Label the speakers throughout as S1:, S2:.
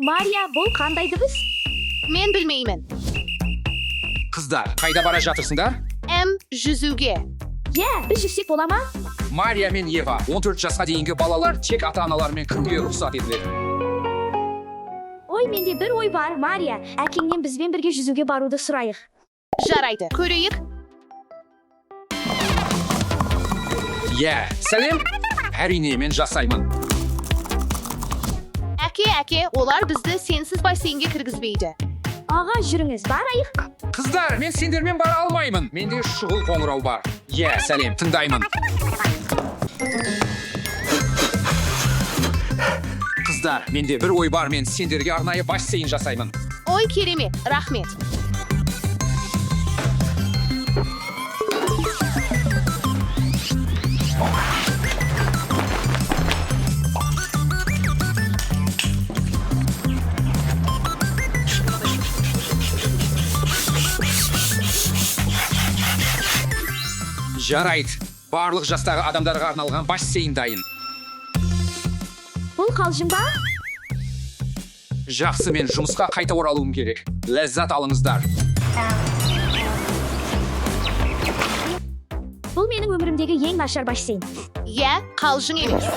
S1: Мария, бұл қандай дыбыс?
S2: Мен білмеймін.
S3: Қыздар, қайда бара жатырсыңдар?
S2: Жүзуге.
S1: Иә, біз жүзсек бола ма?
S3: Мария мен Ева, 14 жасқа дейінгі балалар тек ата-аналарымен кіруге рұқсат етіледі.
S1: Ой, менде бір ой бар, Мария. Әкеңнен бізбен бірге жүзуге баруды сұрайық.
S2: Жарайды. Көрейік.
S3: Иә, сәлем. Әрине, мен жасаймын.
S2: Әке, әке, олар бізді сенсіз бассейнге кіргізбейді.
S1: Аға, жүріңіз, барайық.
S3: Қыздар, мен сендермен бара алмаймын. Менде шұғыл қоңырау бар. Иә, сәлем, тыңдаймын. Қыздар, менде бір ой бар, мен сендерге арнайы бассейн жасаймын.
S2: Ой, керемет, рахмет.
S3: Жарайды. Барлық жастағы адамдарға арналған бассейн дайын.
S1: Бұл қалжың ба?
S3: Жақсы, мен жұмысқа қайта оралуым керек. Ләззат алыңыздар.
S1: Бұл менің өмірімдегі ең нашар бассейн.
S2: Иә, қалжың емес.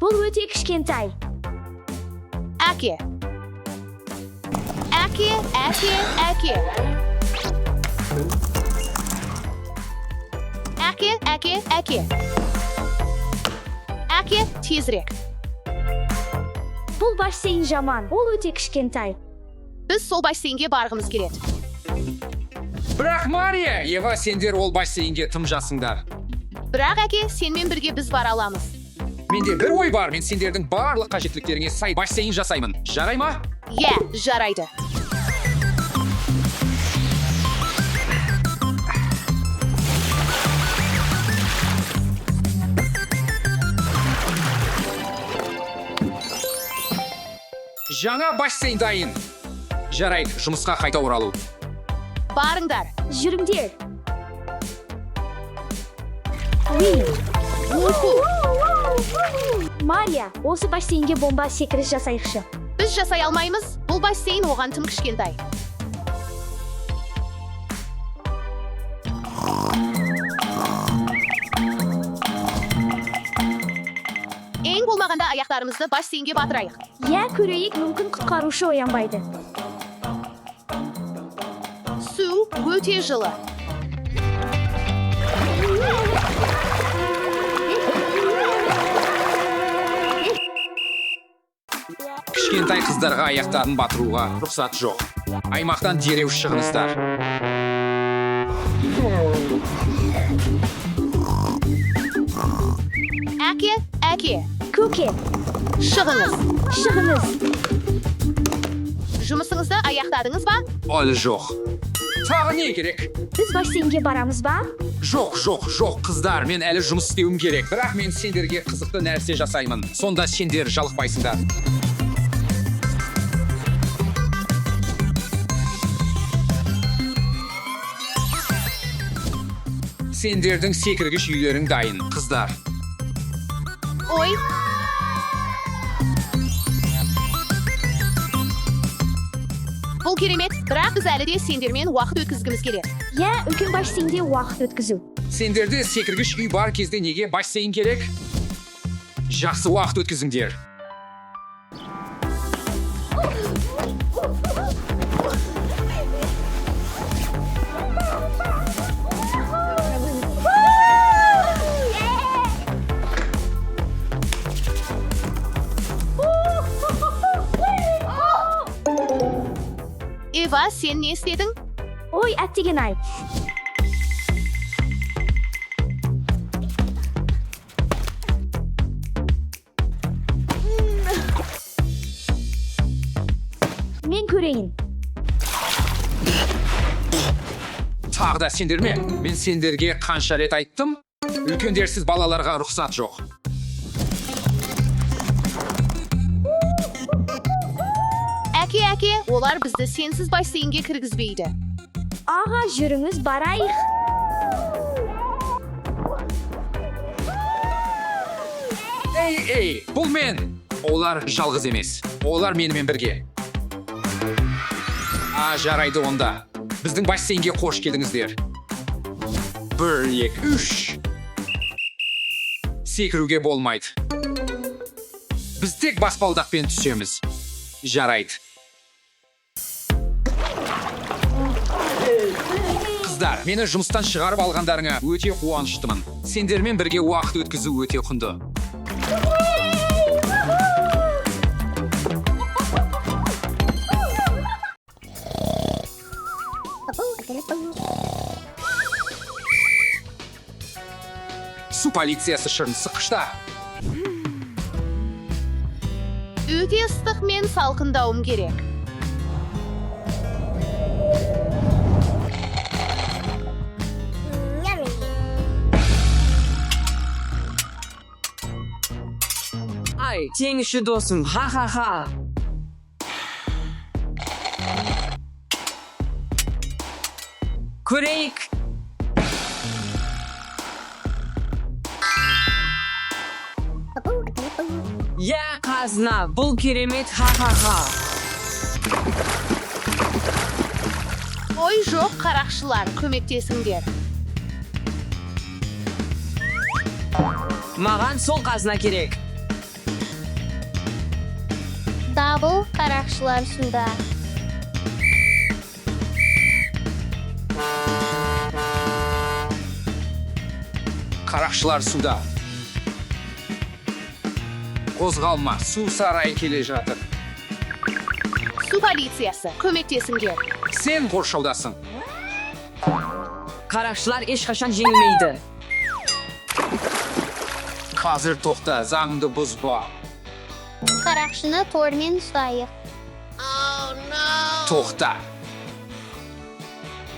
S1: Бұл өте кішкентай.
S2: Әке. Әке, әке, әке. Әке, әке, әке. Әке, тезірек.
S1: Бұл бассейн жаман, ол өте кішкентай.
S2: Біз сол бассейнге барғымыз келеді.
S3: Бірақ Мария, Ева, сендер ол бассейнге тым жассыңдар.
S2: Бірақ әке, сенмен бірге біз бара аламыз.
S3: Менде бір ой бар, мен сендердің барлық қажеттіліктеріңе сай бассейн жасаймын. Жарай ма?
S2: Иә, жарайды.
S3: Жаңа бассейн дайын. Жарайды, жұмысқа қайта оралу.
S2: Барыңдар.
S1: Жүріңдер. Уи.
S2: Уху.
S1: Мария, осы бассейнге бомба секіріс жасайықшы.
S2: Біз жасай алмаймыз. Бұл бассейн оған тым кішкентай. Ең болмағанда аяқтарымызды бассейнге батырайық.
S1: Иә, көрейік, мүмкін құтқарушы оянбайды.
S2: Су өте жылы.
S3: Кішкентай қыздарға аяқтарын батыруға рұқсат жоқ. Аймақтан дереу шығыңыздар.
S2: Әке, әке,
S1: Көке,
S2: шығыңыз.
S1: шығыңыз.
S2: Жұмысыңызды аяқтадыңыз ба?
S3: Әлі жоқ. Тағы не керек?
S1: Біз бассейнге барамыз ба?
S3: Жоқ, жоқ, жоқ, қыздар, мен әлі жұмыс істеуім керек. Бірақ мен сендерге қызықты нәрсе жасаймын. Сонда сендер жалықпайсыңдар. Сендердің секіргіш үйлерің дайын, қыздар.
S2: Ой. Бұл керемет, бірақ біз әлі де сендермен уақыт өткізгіміз келеді.
S1: Иә, үлкен бассейнде уақыт өткізу.
S3: Сендерде секіргіш үй бар кезде неге бассейн керек? Жақсы уақыт өткізіңдер.
S2: Ева, сен не істедің?
S1: Ой, әттеген-ай. Мен көрейін.
S3: Тағы да сендер ме? Мен сендерге қанша рет айттым? Үлкендерсіз балаларға рұқсат жоқ.
S2: Әке, әке, олар бізді сенсіз бассейнге кіргізбейді.
S1: Аға, жүріңіз, барайық.
S3: Ей, ей, бұл мен. Олар жалғыз емес. Олар менімен бірге. А, жарайды онда. Біздің бассейнге қош келдіңіздер. Бір, екі, үш. Секіруге болмайды. Біз тек баспалдақпен түсеміз. Жарайды. Қыздар, мені жұмыстан шығарып алғандарыңа өте қуаныштымын. Сендермен бірге уақыт өткізу өте құнды. Су полициясы шырын сыққышта.
S2: Өте ыстық, мен салқындауым керек.
S4: Ай, теңізші досым, ха-ха-ха. Көрейік. Иә, қазына, бұл керемет, ха-ха-ха.
S2: Ой, жоқ, қарақшылар, көмектесіңдер.
S4: Маған сол қазына керек.
S1: Дабыл, қарақшылар суда.
S3: Қарақшылар суда. Қозғалма, су сарайы келе жатыр.
S2: Су полициясы, көмектесіңдер.
S3: Сен қоршаудасың.
S4: Қарақшылар ешқашан жеңілмейді.
S3: Қазір тоқта, заңды бұзба.
S1: Қарақшыны тормен ұстайық.
S3: Тоқта.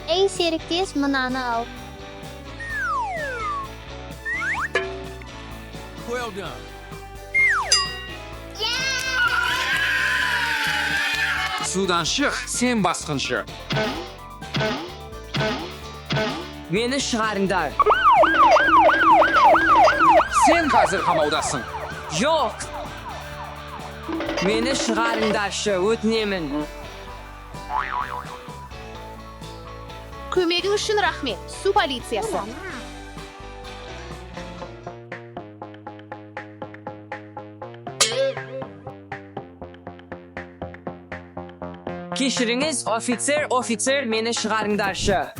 S1: Ей, серіктес, мынаны ал.
S3: Судан шық, сен басқыншы.
S4: Мені шығарыңдар.
S3: Сен қазір қамаудасың.
S4: Жоқ. Мені шығарыңдаршы, өтінемін.
S2: Көмегің үшін рахмет, су полициясы.
S4: Кешіріңіз, офицер, офицер, мені шығарыңдаршы.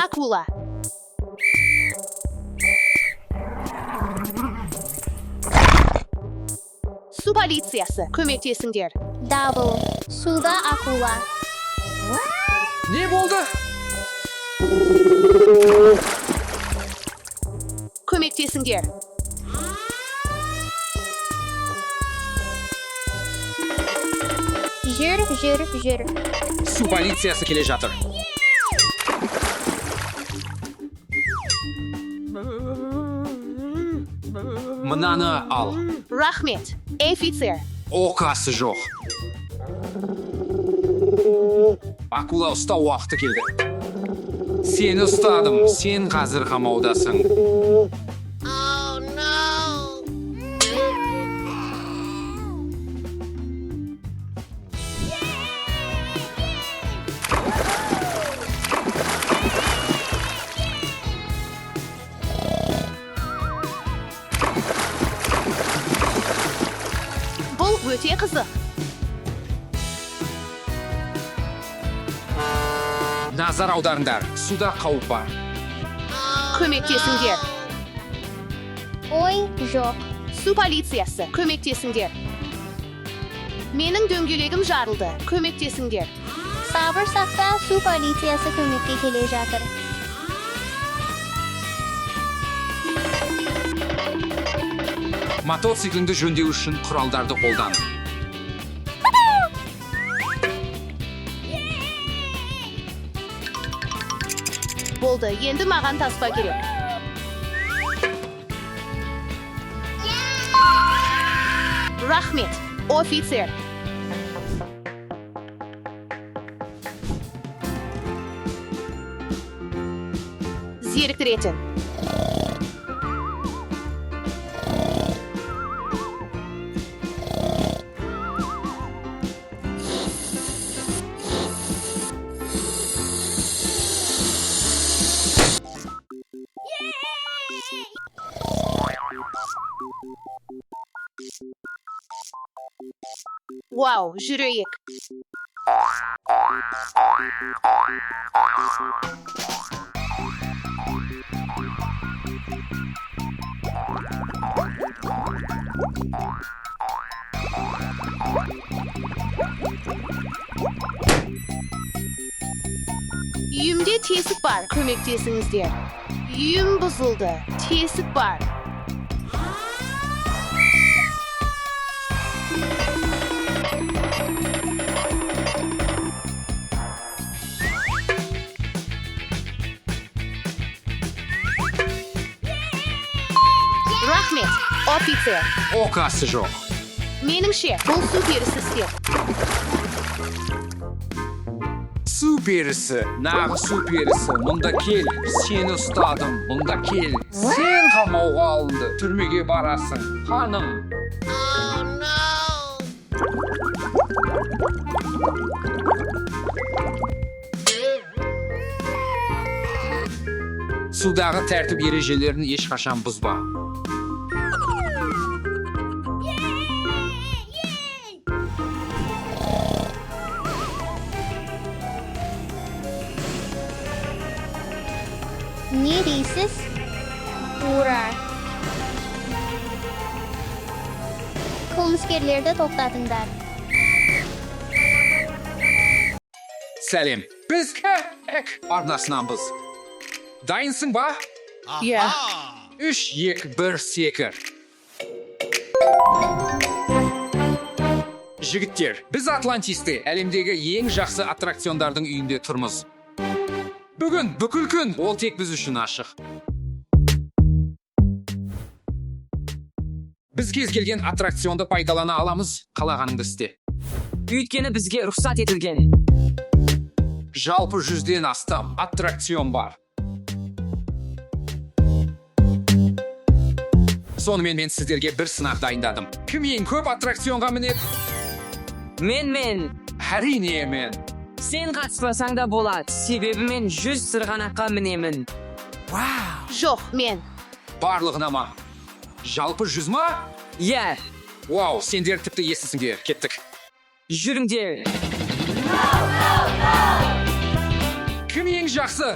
S2: Акула. Су полициясы, көмектесіңдер.
S1: Дабыл, суда акула.
S3: Не болды?
S2: Көмектесіңдер.
S1: Жүр, жүр, жүр.
S3: Су полициясы келе жатыр. Мынаны ал.
S2: Рахмет, офицер.
S3: Оқасы жоқ. Акула ұстау уақыты келді. Сені ұстадым, сен қазір қамаудасың.
S2: Бұл өте қызық.
S3: Назар аударыңдар, суда қауіп бар.
S2: Көмектесіңдер.
S1: Ой, жоқ.
S2: Су полициясы, көмектесіңдер. Менің дөңгелегім жарылды. Көмектесіңдер.
S1: Сабыр сақта, су полициясы көмекке келе жатыр.
S3: Мотоцикліңді жөндеу үшін құралдарды қолдан.
S2: Болды, енді маған таспа керек. Рахмет, офицер. Зеріктіретін. Вау, жүрейік. Үйімде тесік бар, көмектесіңіздер. Үйім бұзылды, тесік бар. Рахмет, офицер.
S3: Оқасы жоқ.
S2: Меніңше, бұл су перісі істер.
S3: Су перісі, нағыз су перісі, мұнда кел, сені ұстадым, мұнда кел. Сен қамауға алынды, түрмеге барасың, ханым. Судағы тәртіп ережелерін ешқашан бұзба.
S1: Не дейсіз? Ура! Қылмыскерлерді тоқтатыңдар.
S3: Сәлем. Біз К арнасынанбыз. Дайынсың ба?
S2: Иә.
S3: 3, 2, 1, секір. Жігіттер, біз Атлантисте әлемдегі ең жақсы аттракциондардың үйінде тұрмыз. Бүгін бүкіл күн ол тек біз үшін ашық. Біз кез келген аттракционды пайдалана аламыз, қалағаныңды істе.
S4: Өйткені бізге рұқсат етілген.
S3: Жалпы 100-ден астам аттракцион бар. Сонымен мен сіздерге бір сынақ дайындадым. Кім ең көп аттракционға мінеді?
S4: Мен.
S3: Әрине мен.
S4: Сен қатыспасаң да болады. Себебі мен 100 сырғанаққа мінемін.
S2: Жоқ, мен.
S3: Барлығына ма? Жалпы 100 ма?
S4: Иә,
S3: Вау, сендер тіпті естісіңдер. Кеттік.
S4: жүріңдер.
S3: Кім ең жақсы?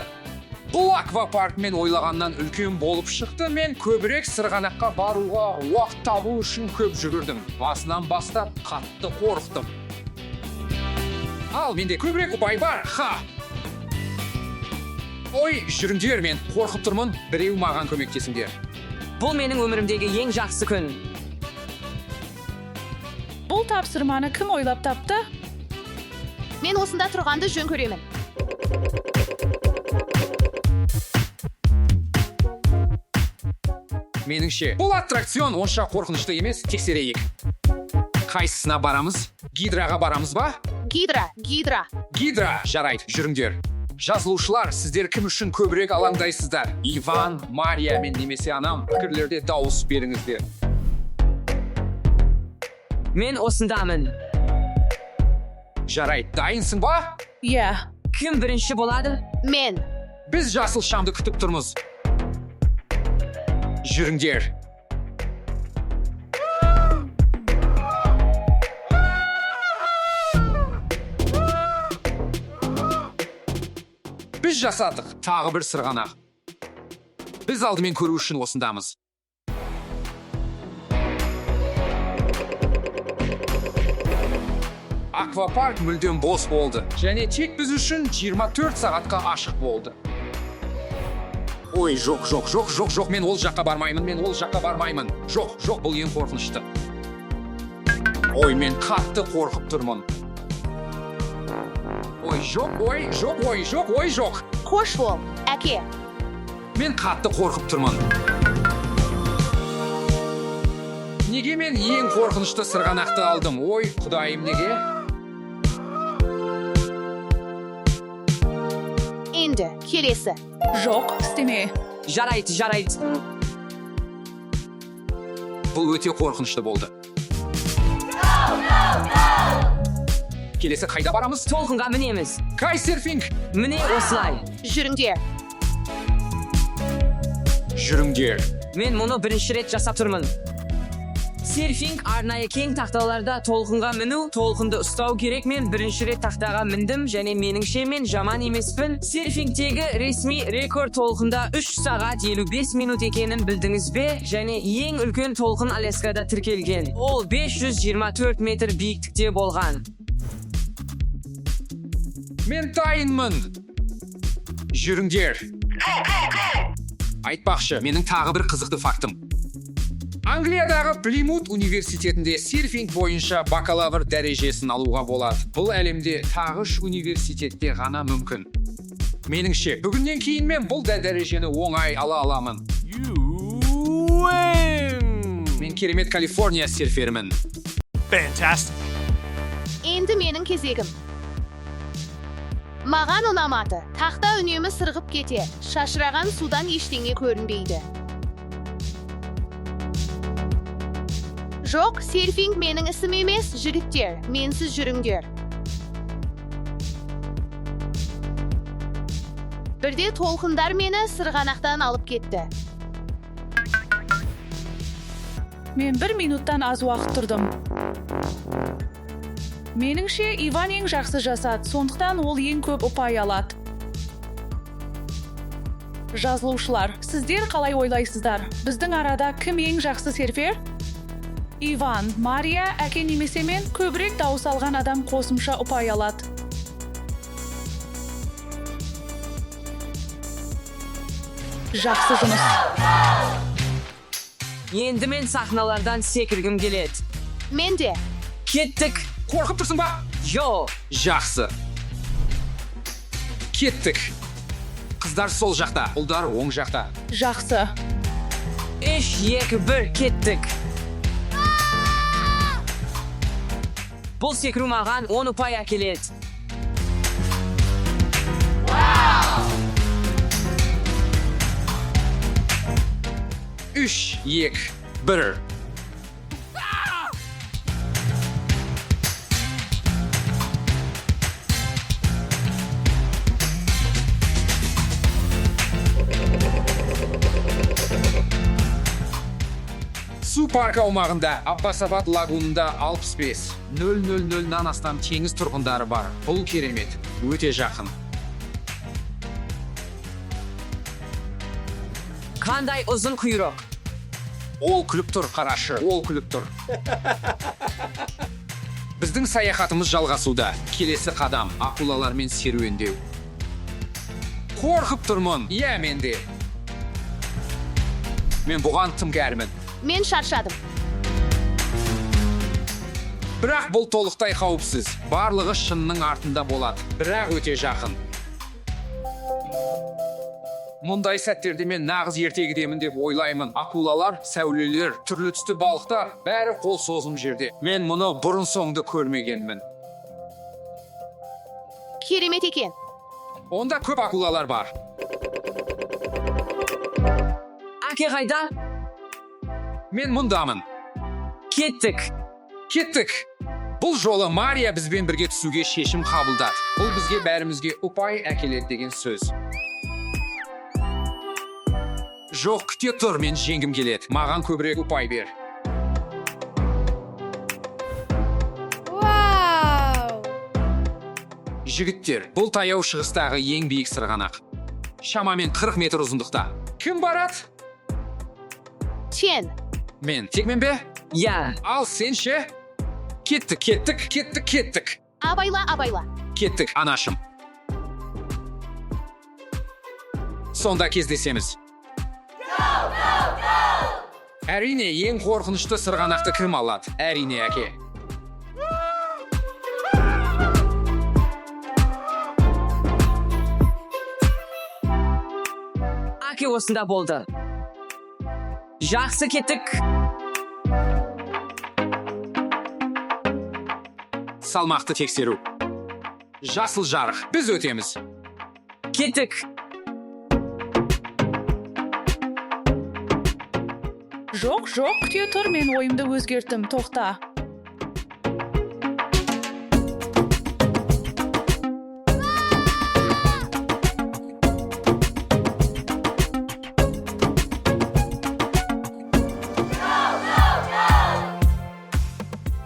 S3: Бұл аквапарк мен ойлағаннан үлкен болып шықты. Мен көбірек сырғанаққа баруға уақыт табу үшін көп жүгірдім. Басынан бастап қатты қорықтым. Ал менде көбірек ұпай бар. Ха! Ой, жүріңдер, мен қорқып тұрмын. Біреу маған көмектесіңдер.
S4: Бұл менің өмірімдегі ең жақсы күн.
S5: Бұл тапсырманы кім ойлап тапты?
S2: Мен осында тұрғанды жөн көремін.
S3: Меніңше, бұл аттракцион онша қорқынышты емес, тексерейік. Қайсысына барамыз? Гидраға барамыз ба?
S2: Гидра, гидра.
S3: Гидра, жарайды, жүріңдер. Жазылушылар, сіздер кім үшін көбірек алаңдайсыздар? Иван, Мария мен немесе анам, пікірлерде дауыс беріңіздер.
S4: Мен осындамын.
S3: Жарайды, дайынсың ба?
S5: Иә.
S4: Кім бірінші болады?
S2: Мен.
S3: Біз жасыл шамды күтіп тұрмыз. Жүріңдер. Біз жасадық тағы бір сырғанақ. Біз алдымен көру үшін осындамыз. Аквапарк мүлдем бос болды және тек біз үшін 24 сағатқа ашық болды. Ой, жоқ, жоқ, жоқ, жоқ, жоқ, мен ол жаққа бармаймын, мен ол жаққа бармаймын. Жоқ, жоқ, бұл ең қорқынышты. Ой, мен қатты қорқып тұрмын. Ой, жоқ, ой, жоқ, ой, жоқ, ой, жоқ.
S2: Қош бол, әке.
S3: Мен қатты қорқып тұрмын. Неге мен ең қорқынышты сырғанақты алдым? Ой, құдайым, неге?
S2: Енді, келесі.
S5: Жоқ, істеме.
S4: Жарайды, жарайды.
S3: Бұл өте қорқынышты болды. Келесі қайда барамыз?
S4: Толқынға мінеміз.
S3: Кайтсерфинг.
S4: Міне осылай.
S2: Жүріңдер.
S3: Жүріңдер.
S4: Мен мұны бірінші рет жасап тұрмын. Серфинг арнайы кең тақталарда толқынға міну, толқынды ұстау керек. Мен бірінші рет тақтаға міндім және меніңше мен жаман емеспін. Серфингтегі ресми рекорд толқында 3 сағат 55 минут екенін білдіңіз бе? Және ең үлкен толқын Аляскада тіркелген. Ол 524 метр биіктікте болған.
S3: Мен дайынмын. Жүріңдер. Айтпақшы, менің тағы бір қызықты фактым. Англиядағы Плимут университетінде серфинг бойынша бакалавр дәрежесін алуға болады. Бұл әлемде тағы үш университетте ғана мүмкін. Меніңше, бүгіннен кейін мен бұл да дәрежені оңай ала аламын. Мен керемет Калифорния серферімін.
S6: Fantastic.
S2: Енді менің кезегім. Маған ұнамады. Тақта үнемі сырғып кете. Шашыраған судан ештеңе көрінбейді. Жоқ, серфинг менің ісім емес, жігіттер. Менсіз жүріңдер. Бірде толқындар мені сырғанақтан алып кетті.
S5: Мен бір минуттан аз уақыт тұрдым. Меніңше, Иван ең жақсы жасады, сондықтан ол ең көп ұпай алады. Жазылушылар, сіздер қалай ойлайсыздар? Біздің арада кім ең жақсы серфер? Иван, Мария, әке немесе мен көбірек дауыс алған адам қосымша ұпай алады. Жақсы жұмыс.
S4: Енді мен сахналардан секіргім келеді.
S2: Мен де.
S4: Кеттік.
S3: Қорқып тұрсың ба?
S4: Жо.
S3: Жақсы. Кеттік. Қыздар сол жақта, ұлдар оң жақта.
S5: Жақсы.
S4: 3, 2, 1, кеттік. Бұл секіру маған 10 ұпай әкеледі.
S3: Үш, екі, бір. Су паркі аумағында Аббасабад лагунында 65 000-нан астам теңіз тұрғындары бар. Бұл керемет, өте жақын.
S4: Қандай ұзын құйрық.
S3: Ол күліп тұр, қарашы, ол күліп тұр. Біздің саяхатымыз жалғасуда. Келесі қадам акулалармен серуендеу. Қорқып тұрмын. Иә, мен де. Мен бұған тым кәрімін.
S2: Мен шаршадым.
S3: Бірақ бұл толықтай қауіпсіз. Барлығы шынның артында болады. Бірақ өте жақын. Мұндай сәттерде мен нағыз ертегідемін деп ойлаймын. Акулалар, сәулелер, түрлі түсті балықтар, бәрі қол созым жерде. Мен мұны бұрын соңды көрмегенмін.
S2: Керемет екен.
S3: Онда көп акулалар бар.
S4: Әке қайда?
S3: Мен мұндамын.
S4: Кеттік.
S3: Кеттік. Бұл жолы Мария бізбен бірге түсуге шешім қабылдады. Бұл бізге бәрімізге ұпай әкеледі деген сөз. Жоқ, күте тұр, мен жеңгім келеді. Маған көбірек ұпай бер.
S1: Вау!
S3: Жігіттер, бұл таяу шығыстағы ең биік сырғанақ. Шамамен 40 метр ұзындықта. Кім барады?
S2: Сен.
S3: Мен. Тек мен бе?
S4: Иә.
S3: Ал сен ше? Кеттік, кеттік, кеттік, кеттік.
S2: Абайла, абайла.
S3: Кеттік, анашым. Сонда кездесеміз. Әрине, ең қорқынышты сырғанақты кім алады? Әрине, әке.
S4: Әке осында болды. Жақсы, кеттік.
S3: Салмақты тексеру. Жасыл жарық. Біз өтеміз.
S4: Кеттік.
S5: Жоқ, жоқ, күте тұр, мен ойымды өзгерттім, тоқта.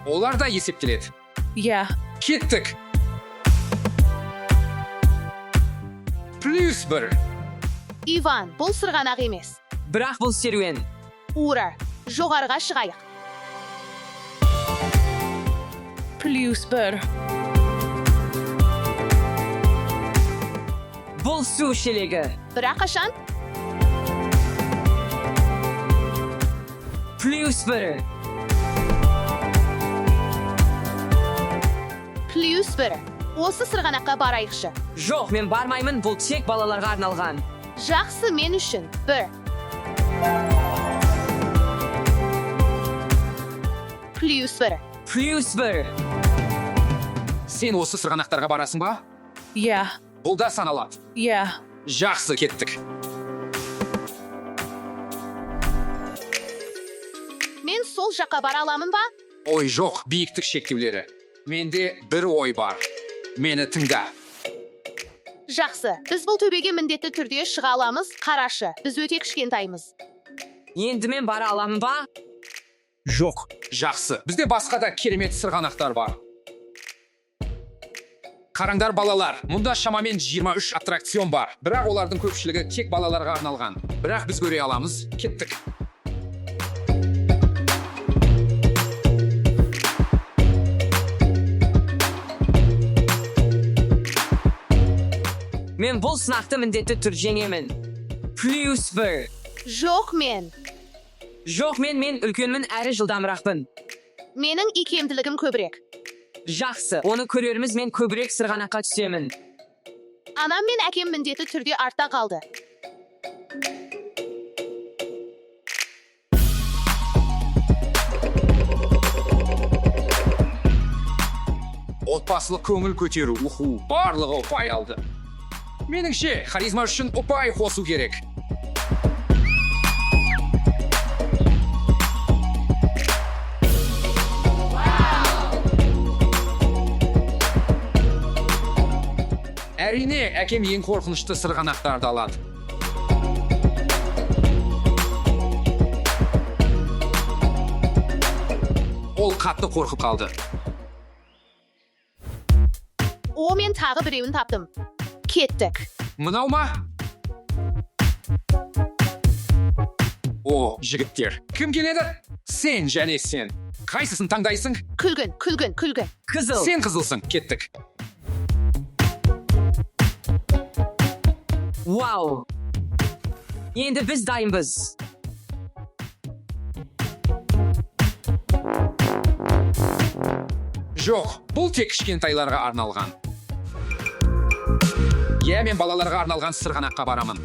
S3: Олар да есептеледі.
S5: Иә.
S3: Кеттік. Плюс бір.
S2: Иван, бұл сырғанақ емес.
S4: Бірақ бұл серуен.
S2: Ура! Жоғарыға шығайық.
S5: Плюс бір.
S4: Бұл су шелегі.
S2: Бірақ қашан?
S4: Плюс бір.
S2: Плюс бір. Осы сырғанаққа барайықшы.
S4: Жоқ, мен бармаймын, бұл тек балаларға арналған.
S2: Жақсы, мен үшін. Бір. Плюс бір.
S4: Плюс бір.
S3: Сен осы сырғанақтарға барасың ба?
S5: Иә.
S3: Бұл да саналады.
S5: Иә.
S3: Жақсы, кеттік.
S2: Мен сол жаққа бара аламын ба?
S3: Ой, жоқ, биіктік шектеулері. Менде бір ой бар. Мені тыңда.
S2: Жақсы. Біз бұл төбеге міндетті түрде шыға аламыз. Қарашы, біз өте кішкентаймыз.
S4: Енді мен бара аламын ба?
S6: Жоқ.
S3: Жақсы. Бізде басқа да керемет сырғанақтар бар. Қараңдар балалар, мұнда шамамен 23 аттракцион бар. Бірақ олардың көпшілігі тек балаларға арналған. Бірақ біз көре аламыз. Кеттік.
S4: Мен бұл сынақты міндетті түрде жеңемін. Плюс бір.
S2: Жоқ мен.
S4: Жоқ, мен үлкенмін әрі жылдамырақпын.
S2: Менің икемділігім көбірек.
S4: Жақсы, оны көрерміз, мен көбірек сырғанаққа түсемін.
S2: Анам мен әкем міндетті түрде артта қалды.
S3: Отбасылық көңіл көтеру, уху, барлығы ұпай алды. Меніңше, харизма үшін ұпай қосу керек. Әрине, әкем ең қорқынышты сырғанақтарды алады. Ол қатты қорқып қалды.
S2: О, мен тағы біреуін таптым. Кеттік.
S3: Мынау ма? О, жігіттер. Кім келеді? Сен және сен. Қайсысын таңдайсың?
S2: Күлгін, күлгін, күлгін.
S4: Қызыл.
S3: Сен қызылсың. Кеттік.
S4: Вау. Енді біз дайынбыз.
S3: Жоқ, бұл тек кішкентайларға арналған. Иә, мен балаларға арналған сырғанаққа барамын.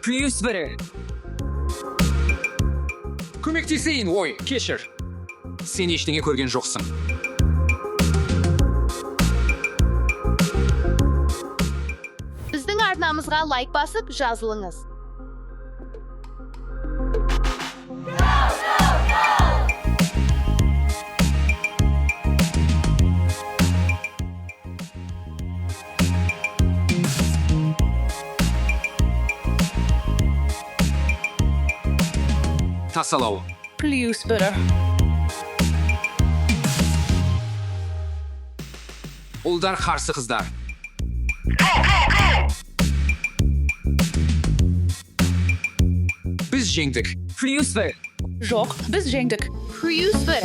S4: Плюс бір.
S3: Көмектесейін, ой, кешір. Сен ештеңе көрген жоқсың.
S2: Біздің арнамызға лайк басып жазылыңыз.
S3: Тасалау.
S5: Плюс бір.
S3: Ұлдар қарсы қыздар. Біз жеңдік.
S4: Плюс бір.
S5: Жоқ, біз жеңдік.
S2: Плюс бір.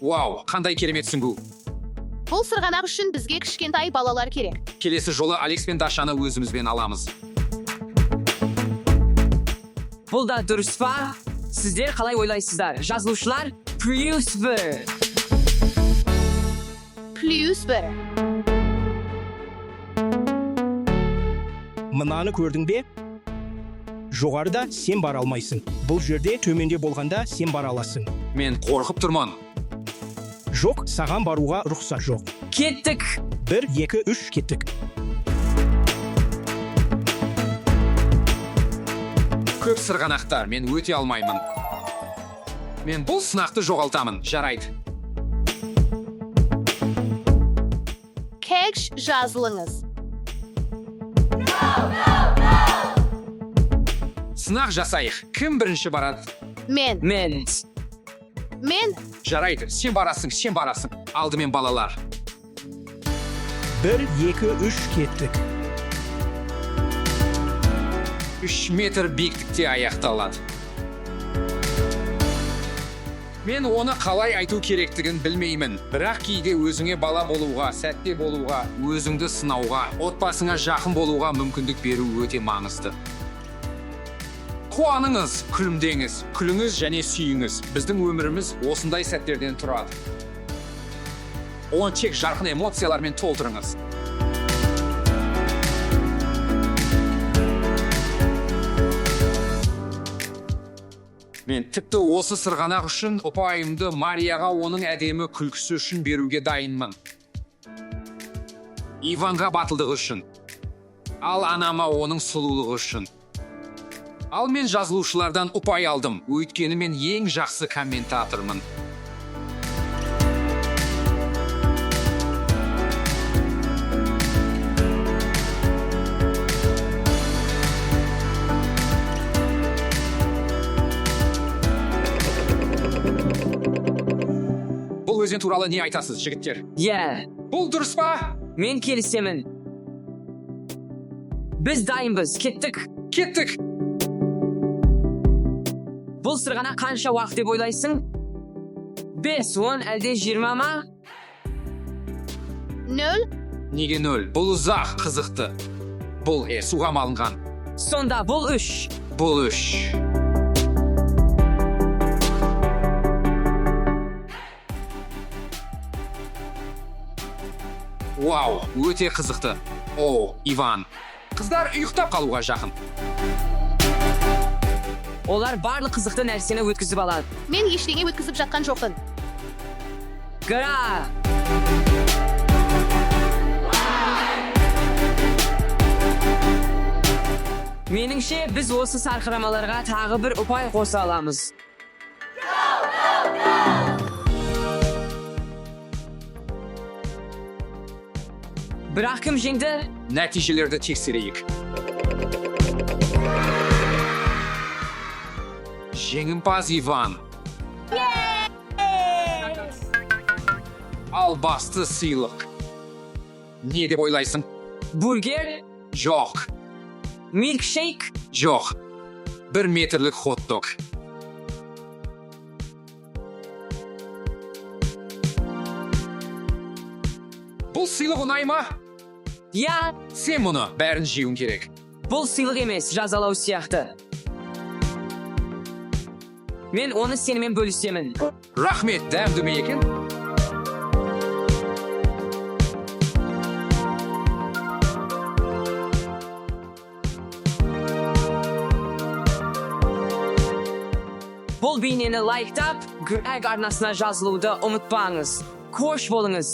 S3: Вау, қандай керемет сүңгу.
S2: Бұл сырғанақ үшін бізге кішкентай балалар керек.
S3: Келесі жолы Алекс пен Дашаны өзімізбен аламыз.
S4: Бұл да дұрыс па? Сіздер қалай ойлайсыздар? Жазылушылар, плюс бір.
S2: Плюс бір.
S6: Мынаны көрдің бе? Жоғарыда сен бара алмайсың. Бұл жерде төменде болғанда сен бара аласың.
S3: Мен қорқып тұрмын.
S6: Жоқ, саған баруға рұқсат жоқ.
S4: Кеттік.
S6: 1, 2, 3, кеттік.
S3: Көп сырғанақтар, мен өте алмаймын. Мен бұл сынақты жоғалтамын. Жарайды.
S2: Кекш жазылыңыз.
S3: Сынақ жасайық. Кім бірінші барады?
S2: Мен.
S4: Мен.
S2: Мен.
S3: Жарайды, сен барасың, сен барасың. Алдымен балалар.
S6: 1, 2, 3, кеттік.
S3: 3 метр биіктікте аяқталады. Мен оны қалай айту керектігін білмеймін. Бірақ кейде өзіңе бала болуға, сәтте болуға, өзіңді сынауға, отбасыңа жақын болуға мүмкіндік беру өте маңызды. Қуаныңыз, күлімдеңіз, күліңіз және сүйіңіз. Біздің өміріміз осындай сәттерден тұрады. Оны тек жарқын эмоциялармен толтырыңыз. Мен тіпті осы сырғанақ үшін ұпайымды Марияға оның әдемі күлкісі үшін беруге дайынмын. Иванға батылдығы үшін. Ал анама оның сұлулығы үшін. Ал мен жазылушылардан ұпай алдым, өйткені мен ең жақсы комментатормын. Бұл өзен туралы не айтасыз, жігіттер?
S4: Иә,
S3: Бұл дұрыс па?
S4: мен келісемін. Біз дайынбыз, кеттік.
S3: Кеттік!
S4: Бұл сырғанақ қанша уақыт деп ойлайсың? 5, 10, әлде 20 ма?
S2: 0.
S3: Неге нөл? Бұл ұзақ, қызықты. Бұл суға малынған.
S4: Сонда бұл 3.
S3: Бұл 3. Вау, өте қызықты. О, Иван. Қыздар ұйықтап қалуға жақын.
S4: Олар барлық қызықты нәрсені өткізіп алады.
S2: Мен ештеңе өткізіп жатқан жоқпын.
S4: Гра! Меніңше, біз осы сарқырамаларға тағы бір ұпай қоса аламыз. Бірақ кім жеңді?
S3: Нәтижелерді тексерейік. Жеңімпаз Иван. Ал басты сыйлық. Не деп ойлайсың?
S4: Бургер?
S3: Жоқ,
S4: Милкшейк?
S3: жоқ. 1 метрлік хот-дог. Бұл сыйлық ұнай ма?
S4: Иә,
S3: Сен мұны бәрін жеуің керек.
S4: бұл сыйлық емес, жазалау сияқты. Мен оны сенімен бөлісемін.
S3: Рахмет, дәмді ме екен?
S4: Бұл бейнені лайктап, Грэг арнасына жазылуды ұмытпаңыз. Қош болыңыз.